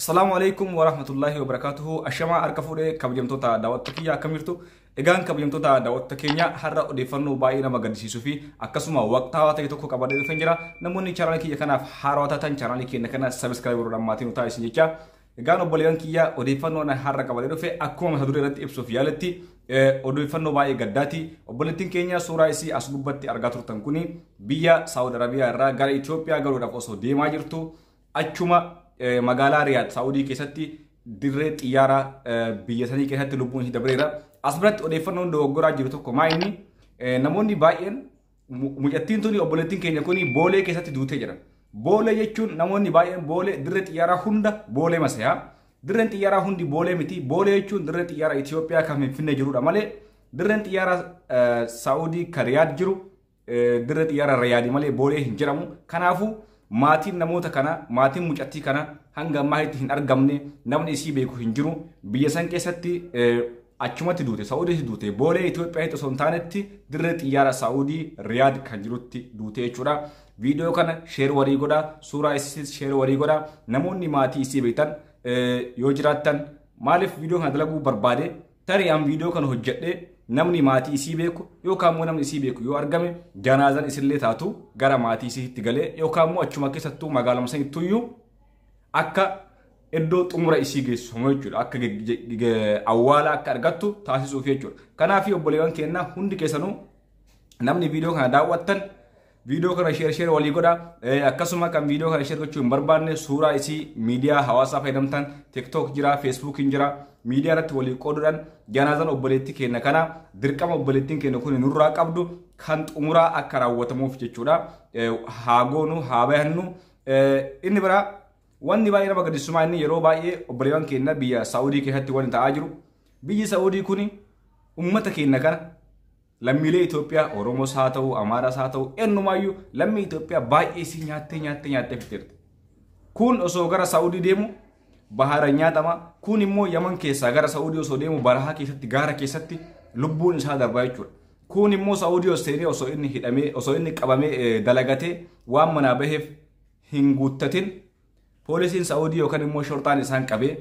Assalaamu alaikum warahmatullahi wabarakatuhu. Ashamaa harka fuudhee kabajamtoota daawwattoota kiyya, akkam jirtu? Egaan kabajamtoota daawwattoota keenya, har'a odeeffannoo baay'ee nama gaddisiisuu fi akkasuma waqtaawaa ta'e tokko qabadhee dhufeen jira. Namoonni chaanaalii kiyya kanaaf haarawaa taatan chaanaalii keenya kana subscribe godhuudhaan maatii nu taasisan jecha. Egaan obboleewwan kiyya, odeeffannoo har'a qabadhee dhufe akkuma mata duree irratti ibsuuf yaaletti odeeffannoo baay'ee gaddaati. Obboleettiin keenya suuraa isii as gubbatti argaa turtan kuni biyya Saawud Arabiyaa irraa gara Itoophiyaa galuudhaaf osoo deemaa jirtu achuma magaalaa Riyaad Saawudii keessatti dirree xiyyaara biyya sanii keessatti lubbuun ishee dabreera. As biratti odeeffannoon dogoggoraa jiru tokko maa inni, namoonni baay'een mucattiin tuni, obboleettiin keenya kuni Boolee keessatti duutee jira. Boolee jechuun namoonni baay'een Boolee dirree xiyyaaraa hunda Boolee masayaa. Dirreen xiyyaaraa hundi Boolee miti. Boolee jechuun dirree xiyyaara Itoophiyaa kan Finfinnee jirudha malee dirreen xiyyaara Saawudii kan Riyaad jiru dirree xiyyaara Riyaadii malee Boolee hin jedhamu. Kanaafuu maatiin namoota kana, maatiin mucattii kana hanga ammaatti hin argamne, namni isii beeku hin jiru. Biyya san keessatti achumatti duute, Saawudiitti duute, Boolee Itoophiyaatti osoo hin taanetti dirree xiyyaara Saawudii Riyaad kan jirutti duute jechuudha. Viidiyoo kana share walii godha, suuraa isiis share walii godha. Namoonni maatii isii beektan yoo jiraattan, maaliif viidiyoo kana dalaguu barbaade, tarii an viidiyoo kana hojjedhee namni maatii isii beeku yookaan immoo namni isii beeku yoo argame janaazaan isillee taatu gara maatii isiitti galee yookaan immoo achuma keessattuu magaalama sanittuyyuu akka iddoo xumura isii geessifamu jechuudha. Akka awwaala akka argattu taasisuuf jechuudha. Kanaaf obboleewwan keenya hundi keessanuu namni viidiyoo kana daawwattan viidiyoo kana share share walii godha. Akkasuma kan viidiyoo kana share gochuu hin barbaanne suuraa isii miidiyaa hawaasaa fayyadamtan, TikTok jira, Facebookiin jira, miidiyaa irratti walii qooduudhaan janaazaan obboleettii keenya kana, dirqama obboleettiin keenya kun nurraa qabdu kan xumuraa akka raawwatamuuf jechuudha. Haa goonu, haa bayannu. Inni biraa wanni baay'ee nama gaddisiisumaa inni yeroo baay'ee obboleewwan keenya biyya Saa'udii keessatti wanni ta'aa jiru. Biyyi Saa'udii kuni uummata keenya kana, lammiilee Itoophiyaa, Oromoos haa ta'u, Amaaraas haa ta'u, eenyumaayyuu lammii Itoophiyaa baay'ee isii nyaattee nyaattee nyaattee fixeerti. Kun osoo gara Saa'udii deemu bahara nyaatama. Kun immoo Yaman keessaa gara Saa'udii osoo deemu barahaa keessatti, gaara keessatti lubbuun isaa darbaa jechuudha. Kun immoo Saa'udii osoo seenee osoo inni hidhamee, osoo inni qabamee dalagatee waan manaa baheef hin guuttatin poolisiin Saa'udii yookaan immoo shorxaan isaan qabee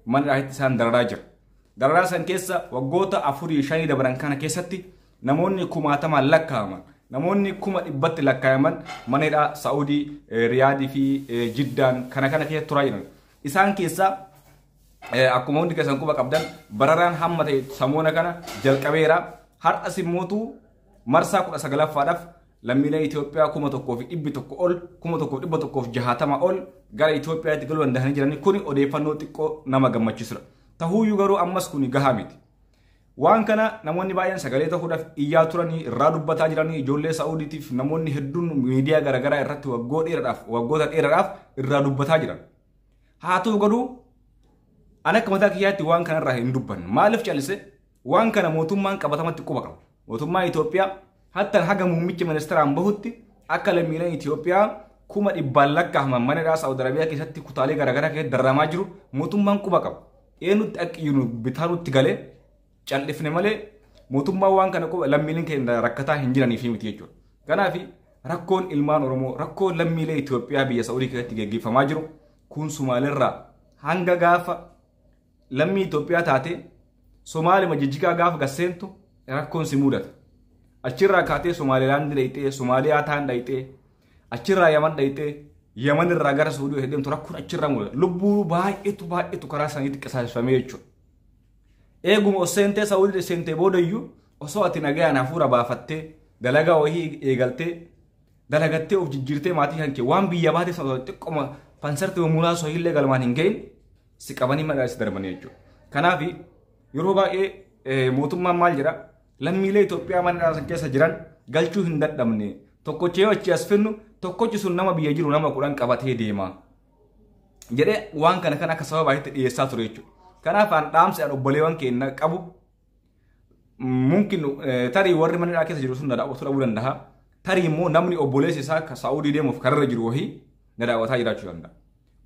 mana hidhaatti isaan dararaa jira. Dararaa san keessa waggoota 4 5 dabran kana keessatti namoonni kumaatamaan lakkaa'aman, namoonni 100,000tti lakkaa'aman mana hidhaa Saa'udii Riyaadii fi Jiddaan kana kana keessa turaa jiran. Isaan keessaa akkuma hundi keessan quba qabdan bararaan hamma ta'e samoona kana jalqabeera. Har'as immootu marsaa 19ffaadhaaf lammiilee Itoophiyaa 1,100 ol, 1,160 ol gara Itoophiyaatti galuu danda'anii jiran. Kuni odeeffannoo xiqqoo nama gammachiisudha. Tahuuyyuu garuu ammas kuni gahaa miti. Waan kana namoonni baay'een sagalee ta'uudhaaf iyyaa turanii, irraa dubbataa jiranii, ijoollee Saa'udiitiif namoonni hedduun miidiyaa garaagaraa irratti waggoota dheeraadhaaf irraa dubbataa jiran. Haa ta'u garuu ani akka mataa kiyyaatti waan kanarraa hin dubbanne. Maaliif callise? Waan kana mootummaan qabatamatti quba qaba. Mootummaan Itoophiyaa hatta haga muummicha ministeeraan bahutti akka lammiileen Itoophiyaa 100,000n lakkaa'aman mana hidhaa Saa'ud Arabiyaa keessatti kutaalee garaagaraa keessatti dararamaa jiru mootummaan quba qaba. Eenyutti akka iyyuu bitaa nutti galee callifne malee mootummaan waan kana quba, lammiileen keenya rakkataa hin jiranii fi miti jechuudha. Kanaaf rakkoon ilmaan Oromoo, rakkoon lammiilee Itoophiyaa biyya Saa'udii keessatti geggeeffamaa jiru kun Somaaleerraa hanga gaafa lammii Itoophiyaa taate Somaalima Jijjigaa gaafa gasseentu rakkoon si mudata. Achirraa kaatee Somaalilaandi dhayxee, Somaaliyaa taan dhayxee, achirraa Yaman dhayxee, Yaman irraa gara Suudii deemtu rakkoon achirraa mudata. Lubbuu baay'eetu baay'eetu karaa saniitti qisaasifamee jechuudha. Eeguma os seentee Saa'udii seentee boodayyuu osoo ati nagayaan hafuura baafattee dalagaa wayii eegaltee dalagattee of jijjiirtee maatii kan kee waan biyya baate sana xiqqoma fansarti muraasa illee galmaan hin gahin si qabanii mana si darbanii jechuudha. Kanaaf yeroo baay'ee mootummaan maal jedha? Lammiilee Itoophiyaa mana hidhaa keessa jiran galchuu hin dadhabne, tokkocha yoo achi as finnu tokkochi sun nama biyya jiru nama 10 qabatee deema jedhee waan kana kan akka sababa itti dhiyeessaa ture jechuudha. Kanaaf an dhaamsi an obboleewwan keenya qabu, mumkin tarii warri mana hidhaa keessa jiru sun na daawwatu dhabuu danda'a. Tarii immoo namni obboleessi isaa akka Saa'udii deemuuf kararra jiru wahii na daawwataa jiraachuu danda'a.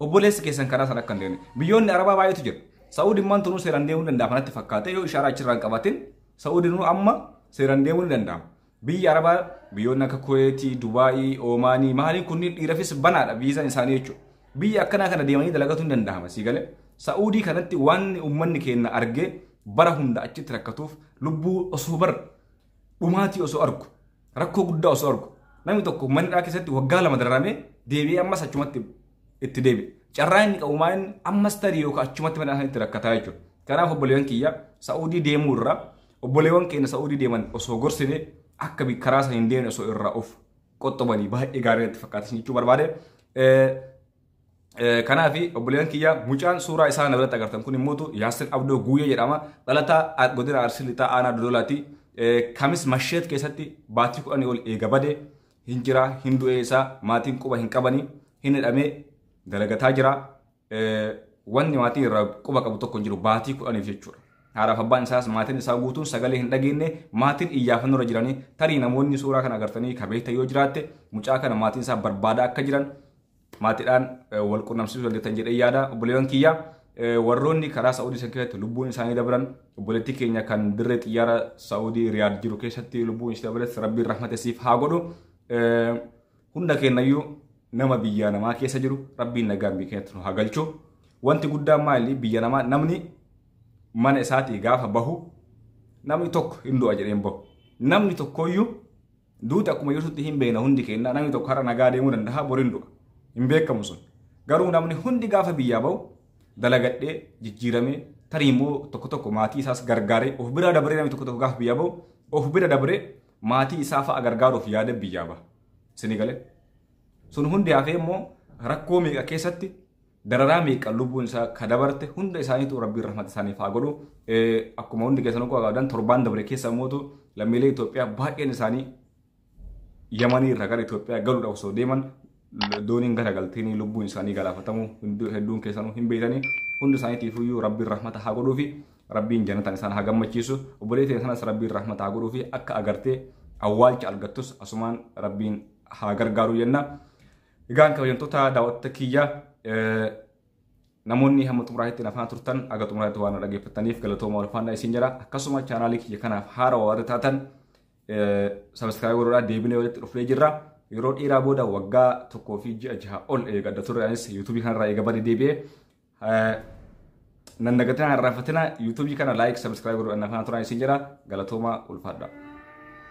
Obboleessi keessan karaa sana akka hin deemne. Biyyoonni Arabaa baay'eetu jira. Saa'udiin maan tunuu seeraan deemuu danda'a kanatti fakkaate, yoo ishaaraa achirraa hin qabatin Saa'udiin amma seeraan deemuu ni danda'ama. Biyya Arabaa biyyoonni akka Kuweetii, Dubaayii, Oomaanii maaliin kunniin dhiirafis banaadha viizaan isaanii jechuudha. Biyya akkanaa kana deemanii dalagatu hin danda'ama sii galee. Sa'uudii kanatti waan uummanni keenya argee bara hunda achitti rakkatuuf lubbuu osoo bar dhumaatii osoo argu rakkoo guddaa osoo argu namni tokko manni keessatti waggaa 2 dararamee deebi'ee ammas achumatti itti deebi'e. Carraa inni qabu maal inni ammas tarii yookaan achumatti mana isaaniitti rakkataa jechuudha. Kanaaf obboleewwan kiyya Sa'uudii deemuu irraa obboleewwan keenya Sa'uudii deeman osoo gorsine akka karaa sana hin deemne osoo irraa of qoxxobanii baay'ee gaarii natti fakkaata jechuu barbaade. Kanaaf obboleewwan kiyya mucaan suuraa isaa na biratti agartan kun immoo Yaasir Abdoo Guyyee jedhama. Dhalataa godina Arsii Lixaa aanaa Dodolaati. Kamis Masheet keessatti baatii 10 ol eega bade hin jira hin du'e isaa maatiin quba hin qabanii hin hidhamee dalagataa jira. Wanni maatiin irraa quba qabu tokko hin jiru baatii 10 jechuudha. Haadhaaf abbaan isaas maatiin isaa guutuun sagalee hin dhageenye maatiin iyyaafannoo irra jiranii tarii namoonni suuraa kana agartanii kabeekta yoo jiraatte mucaa kana maatiin isaa barbaadaa akka jiran maatiidhaan wal qunnamsiisuu dandeettan jedhee yaada. Obboleewwan kiyya warroonni karaa Sa'uudii san keessatti lubbuun isaanii dabran obboleettii keenya kan dirree xiyyaara Sa'uudii Riyaad jiru keessatti lubbuun ishee dabales Rabbiin rahmata siif haa godhu. Hunda keenyayyuu nama biyya namaa keessa jiru Rabbiin nagaan biyya keenyatti nu haa galchu. Wanti guddaan maali biyya namaa namni mana isaatii gaafa bahu namni tokko hin du'a jedheen bahu. Namni tokkoyyuu duuti akkuma jirtutti hin beekna hundi keenya namni tokko har'a nagaa deemuu danda'a bor hin du'a. Hin beekamu sun. Garuu namni hundi gaafa biyyaa bahu dalagadhee jijjiiramee tarii immoo tokko tokko maatii isaas gargaaree of bira dabaree namni tokko tokko gaafa biyyaa bahu of bira dabaree maatii isaa fa'a gargaaruuf yaada biyyaa baha. Isinii galee. Sun hundi hafee immoo rakkoo meeqa keessatti dararaa meeqa lubbuun isaa ka dabarte hunda isaaniitu Rabbiin rahmata isaaniif haa godhu. Akkuma hundi keessan ukkoo qabdan torbaan dabre keessa immoo lammiilee Itoophiyaa baay'een isaanii Yamanii irraa gara Itoophiyaa galuudhaaf osoo deeman dooniin garagalteenii lubbuun isaanii galaafatamu hedduun keessanuu hin beektanii hundi isaaniitiif iyyuu Rabbiin rahmata haa godhuu fi Rabbiin jannataan isaan haa gammachiisu. Obboleettiin sanas Rabbiin rahmata haa godhuu fi akka agartee awwaalcha argattus asumaan Rabbiin haa gargaaru jenna. Egaan kabajamtoota daawwattoota kiyya namoonni hamma xumuraatti nafaan turtan aga xumuraatti waan dhaggeeffataniif galatooma ulfaannaa isin jira. Akkasuma chaanaalii kiyya kanaaf haarawaa warri taatan subscribe godhuudhaan deebinee walitti dhufnee jirra. Yeroo dheeraa booda waggaa 1 fi ji'a 6 ol eegadda turre anis yuutuubii kanarraa eega badee deebi'ee nan dagatina irraanfatina yuutuubii kana like subscribe godhuudhaan nafaan turan isin jira. Galatooma ulfaadha.